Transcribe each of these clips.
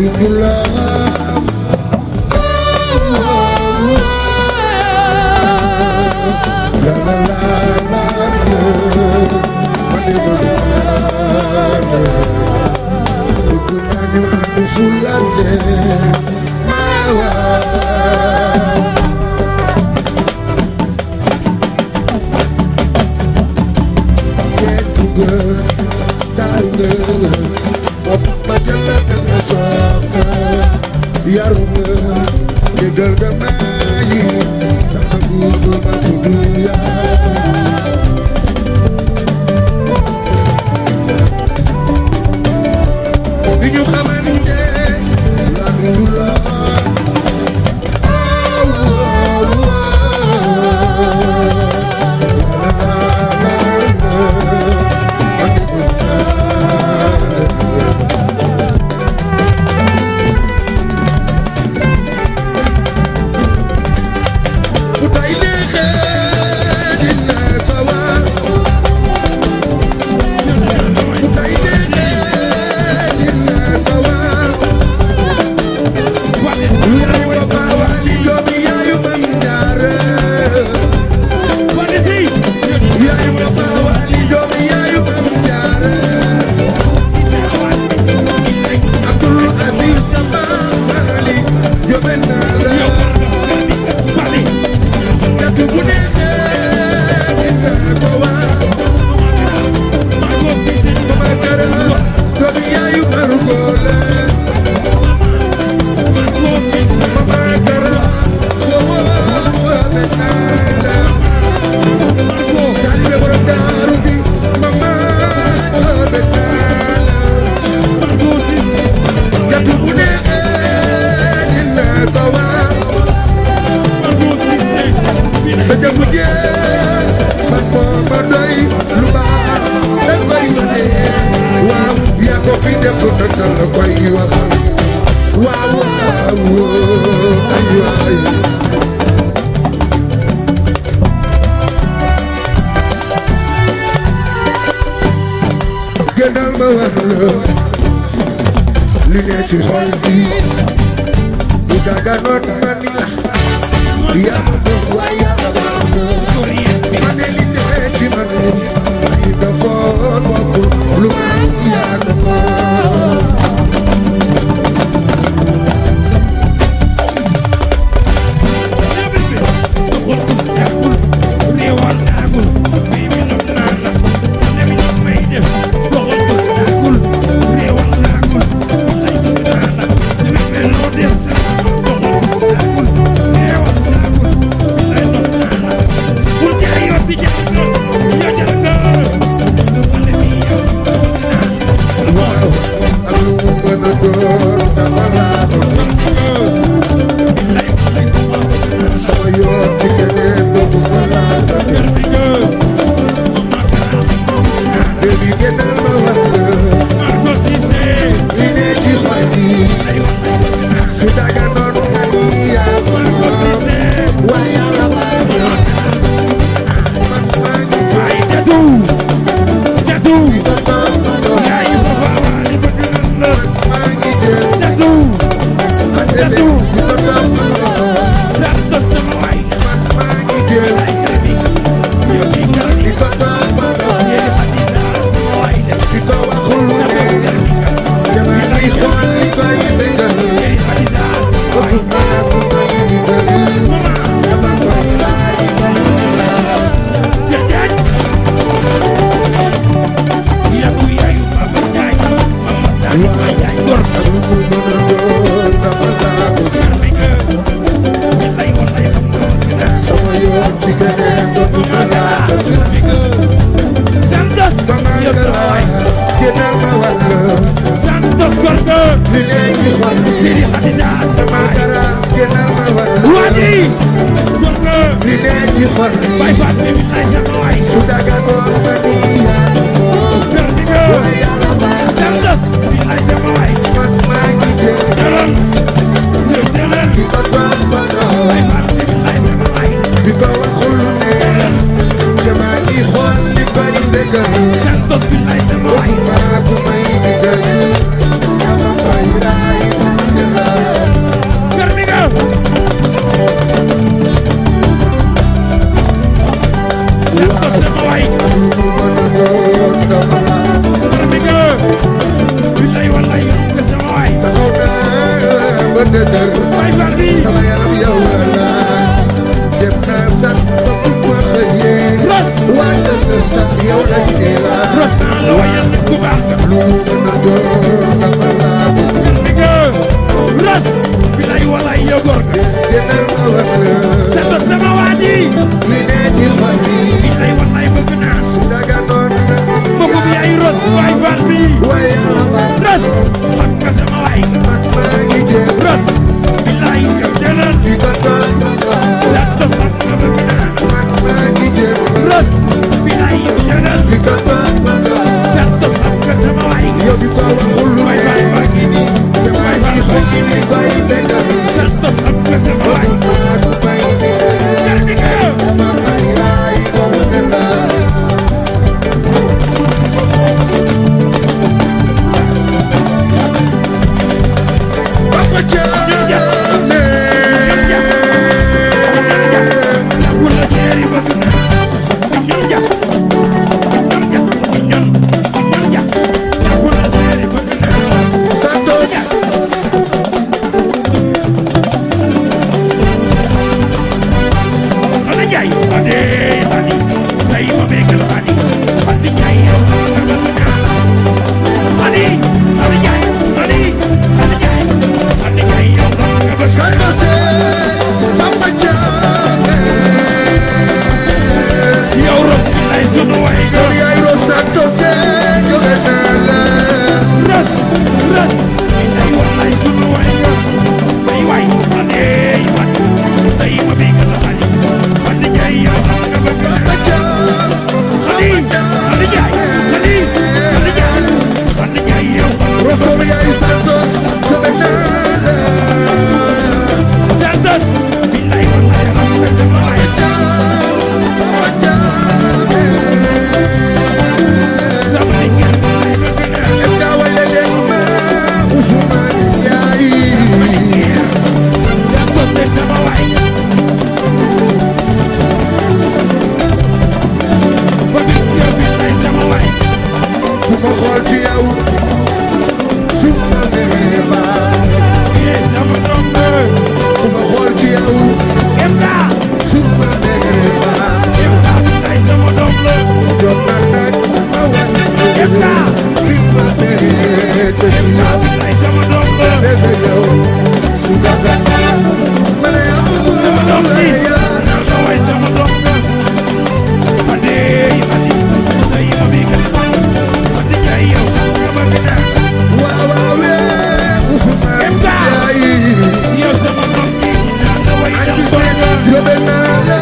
to love. La la la la la. Whatever the time. Kukunani wanu fulade. Get to good, darling. Ma jalla kana safa. Yarunga, digal damayi. Tamagudu maguduya. Dinyo kamande, lamindula. Santos Vilay Samay. dëgër Baye Fall bi sama yaram yow la dem naa sax ba fu ma xëyee Ros waa dëgër sax yow la ñu la Ros naa la wayal nit ku baax nga lu mën a doon dafa laa bëgg Ros bilay walay yow góor nga dëgër ma wax seto sama waa ji li ne ci xol bi bilay walay bëgg naa su daga doon mbokk bi ay Ros Baye Fall bi waaye la ma Ros xam nga sama waay man maa ngi jéem Ros bilay yow jëlal di ko doon seto xam nga bëgg naa man maa ngi jéem Ros bilay yow jëlal di ko doon seto xam nga sama waay yow di ko waxul lu Baye Fall baa ngi nii Baye Fall baa ngi nii bàyyi dëgër seto xam nga sama waay maa ko bàyyi jël di nga ma bàyyi yaay ko ne la Papa Thiamé wala jeeri bëgg naa ñun ja wala jeeri bëgg naa Santos Xadi Njaay xadi tey ma bégal xadi Njaay yow nga bëgg naa xadi Njaay xadi Njaay yow nga bëgg Santos Papa Thiamé yow Ros bi lay sunu way yow yaay Ros Santos jóge naa la Ros bi lay walay sunu way ay way xadi tey ma bégal xadi Njaay yow nga bëgg naa Papa Thiamé Xadi Njaay yow Ros yaay Santos jóge naa la Santos billahi wallahi xam nga sama waay Papa Thiamé sama liggéey lay bëgg naa em daa wale leen ma Ousmane Ndiaye Santos de sama waay ba bis yow billahi sama waay ku ma xool ci yow su ma nee baax yee sama doom ku ma xool ci yow Emda su ma nee baax billahi sama doom la jot na nag ma wan Emda fi ma seete yow billahi sama doom la defe yow su daga ma ne amul sama doom la ji yaa naa la waay sama doom la xadi tey ma bégal Xadi Njaay yow nga bëgg naa waaw waaw Ousmane Ndiaye yow sama doom ji naa la way añ dal gis doom ne la jóge naa la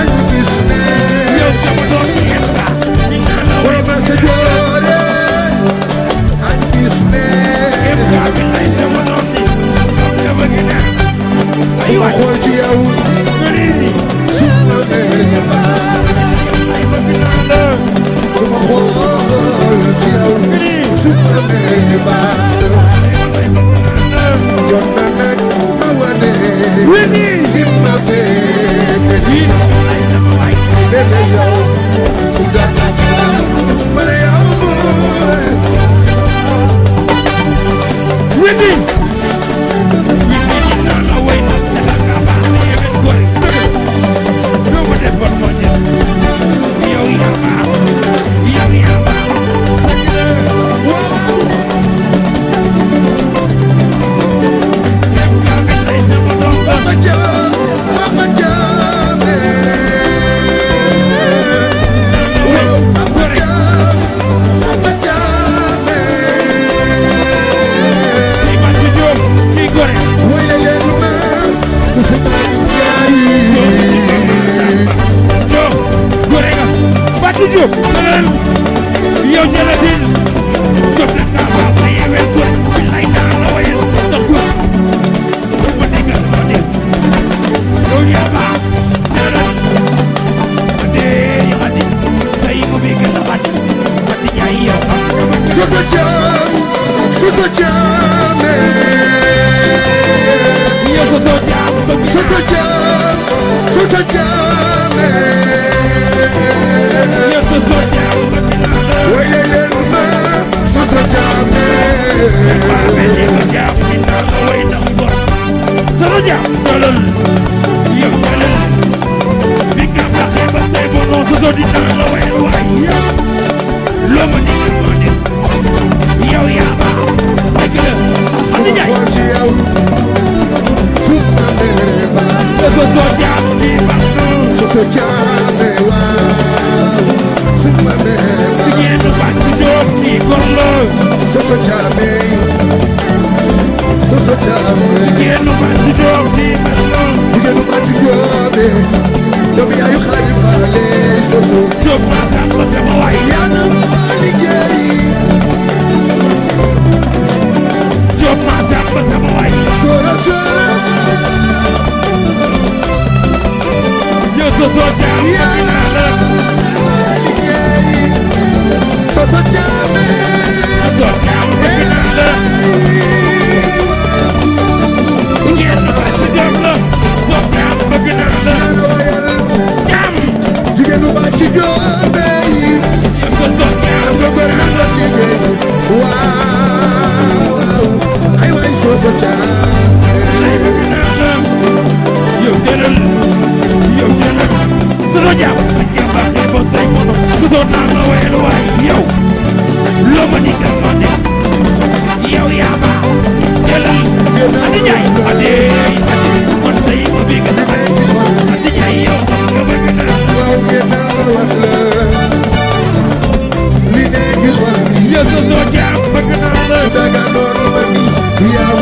añ gis ne yow sama doom ji Emda naa la way wala ma sa joore añ gis ne Emda billahi sama doom ji nga bëgg naa ay ma waay xool ci yow bëri su ma nee baax ay bëgg naa la ku ma xool ci yow su ma nee baax jot na nag ma wane fi ma féete ay sama waay defe yow su daga ma ne amul wisi naa la way na te da nga baax na yewet gore dëgg doo ma def bon moo jël yow yaa baax yaa baax waaw Emda billahi sama doom la Papa Thiamé waaw Papa Thiamé ay ma ci jóom kii gore way la leen ma Ousmane Ndiaye joo gore nga Fatou Diop sëlal yow jëlatin jot na nga baax na yewet gore billahi naa la wayal sa góor ma déggal ma dégg yow yaa baax jëlal Xadi tey ma bégal Xadi Njaay yow xam nga ma Soso Thiamé yow sa soo jaam bëgg Soso Thiamé yow sa soo jaam bëgg naa la way la leen ma Soso Thiamé baa mel ni ma jaam dinaa la way ndax góor Solo jam jëlal yow jëlal bi nga baxee ba tey ba non sa di dara la way waay loo ma digal moo def yow yaa baax dëgg la Khady Ndiaye ci yow suma mere ba so jam di baax so jaame waaw suma mere ba jigéen du baax ci doom ci góor la so jaame jigéen du baax ci doom ci baax la jigéen du baax ci góobe doomi yaayu Khady Fale soso jóg ma sax la sama waay yaa na ma liggéey jóg ma sax la sama waay sora yow so jam yaa na ma liggéey so jaame so jam bëgg naa la jigéen du baax ci doom la so jam bëgg naa la jam jigéen du baax ci góobe yi so jam nga bëgg naa la liggéey waaw ay waay so jaame lay bëgg naa la yow jëlal so jam yow baaxee ba tey ko so naa la wayal waay yow loo ma digal moo def yow yaa baax jëlal Khady Ndiaye ade man tey ma bëgg na Khady Ndiaye yow nga bëgg naa waaw ngeen wax la li nekk xol bi yow so jam bëgg naa la daga noonu ma ni yaa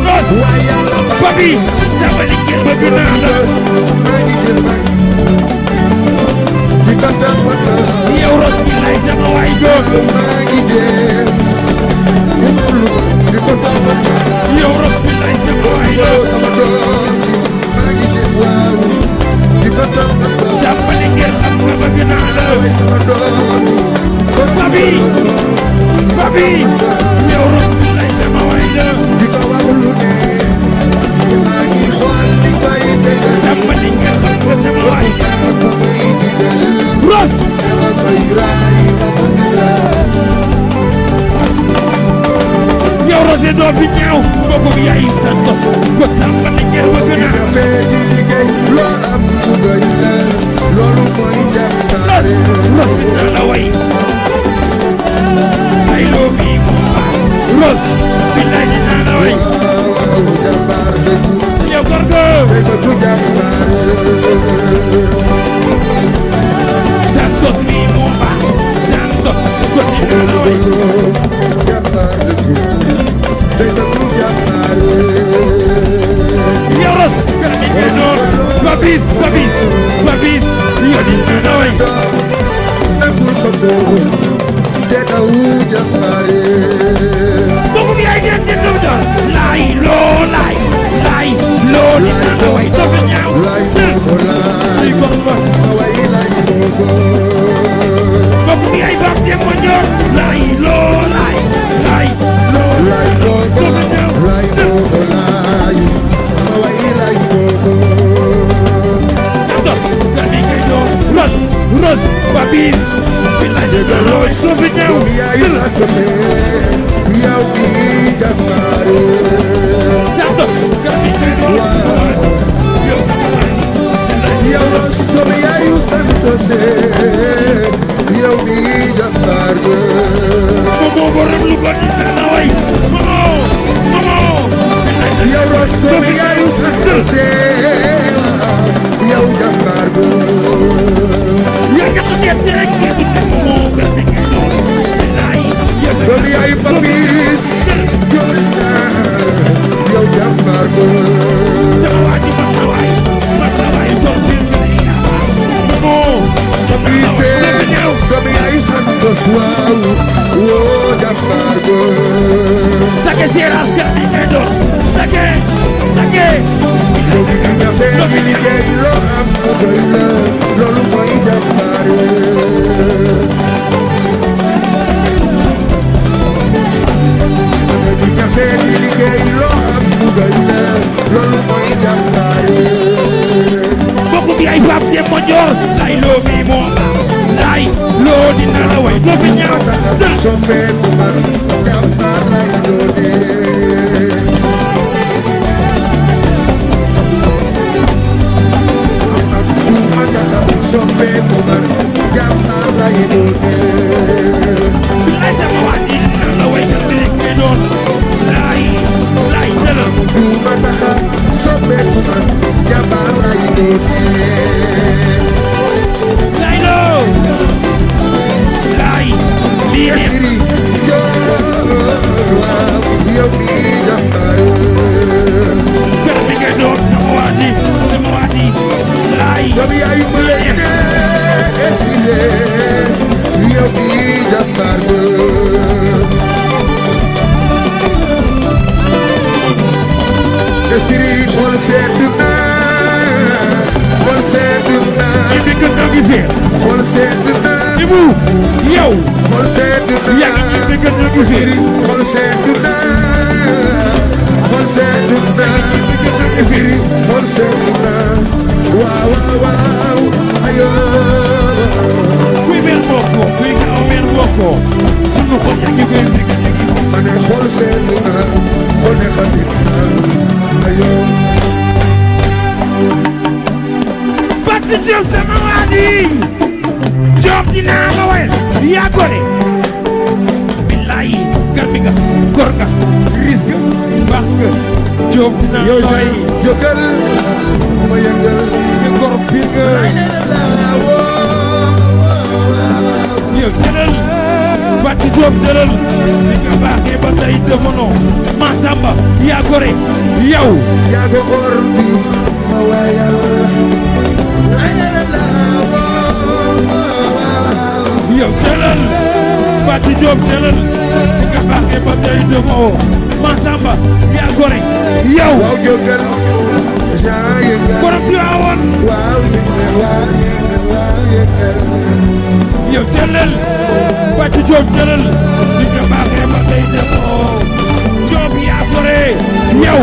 Ros waaye yàlla baax Papi sama liggéey bëgg naa la maa ngi jël maa ngi di kontaan ma la yow Ros bi lay sama waay góor maa ngi jël di kontaan ma la yow Ros bi lay sama waay góor yow sama doom ji maa ngi jël waaw di kontaan ma la sama liggéey xam nga bëgg naa la waaye sama doom ji Papi yow Ros bi lay sama waay góor di ko wax lu ne maa ngi xool di koy déglu sama liggéey xam nga sama waay maa ko koy digal Ros maa koy raay ma ko digal yow Ros doo fi ñaaw kooku yaay santos ko sama liggéey bëgg di naa kafe di liggéey loo am mu doy la loolu mooy Ros jàmbaare Ros dina la way ay loo mi mu baax Ros billaay dina la way waaw jàmbaar dëgg yow góor go tey ba du jàmbaare santos mi mu baax santos ko dina la way jàmbaar dëgg tey ba du jàmbaare yow Ros kër gi ngeen doon Papis yow dina la way nangul ko doon te daw jàmbaare kooku yaay ngeen ngeen doon doon laay loo dina la way doo fi ñaaw lay boobo lay ay góor ba ma way lay boobo kooku yaay baax dem ma ñor laay loo lay boobo lay boobo lay ma way lay boobo santos kër gi ngeen doon Ros Papis billaay dina la way doo fi ñaaw yaay sant seen yow bi jàmbaare santos kër gi ngeen doon yow sama waay yow Ros doomu yaayu sant seen yow bi jàmbaar ga Momo borom lu ko dina la way Momo yow Ros doomu yaayu sant seen yow jàmbaar ga yaa ngi ko def rek ngeen di dem Momo kër gi ngeen doon billaay doomu yaayu Papis yow jàmbaar ga sama waa ji man la waay góor bi Momo Papis doomu yaayu sant waaw woo jàmbaar ga Take seeraas kër gi ngeen doon take kafe di liggéey loo am mu doy la loolu mooy jàmbaare di kafe di liggéey loo am mu doy la loolu mooy jàmbaare bokku bi ay baab see mo joor lay loo mi moo lay loo dina la way doo fi ñaaw tax sombee fu man jàmbaar lay doonee gisee xol seetu na xol seetu na firi xol seetu na waaw waaw waaw ayo kuy mer bokkoo kuy gaaw mer bokkoo sunu xol yaa ngi koy dégg ma ne xol seetu na xol ne xarit na ayo Bati Diop sama waa ji Diop dinaa la wayal yaa gore billahi garmi nga gor nga risque baax nga Diop dinaa yow la say wayal jógal ma yëngal nga gor biir nga yow jëlal Bati Diop jëlal li nga baaxee ba tey demono Massamba yaa gore yow yaa ko or bi ma wayal yow jëlal Bati Diop jëlal li nga baaxee ba tey demoo Massamba yaa gore yow waaw jógal jaa yëngal borom fi waawoon waaw yëngal waaw yëngal waaw yëngal yow jëlal Bati Diop jëlal li nga baaxee ba tey demoo Diop yaa gore yow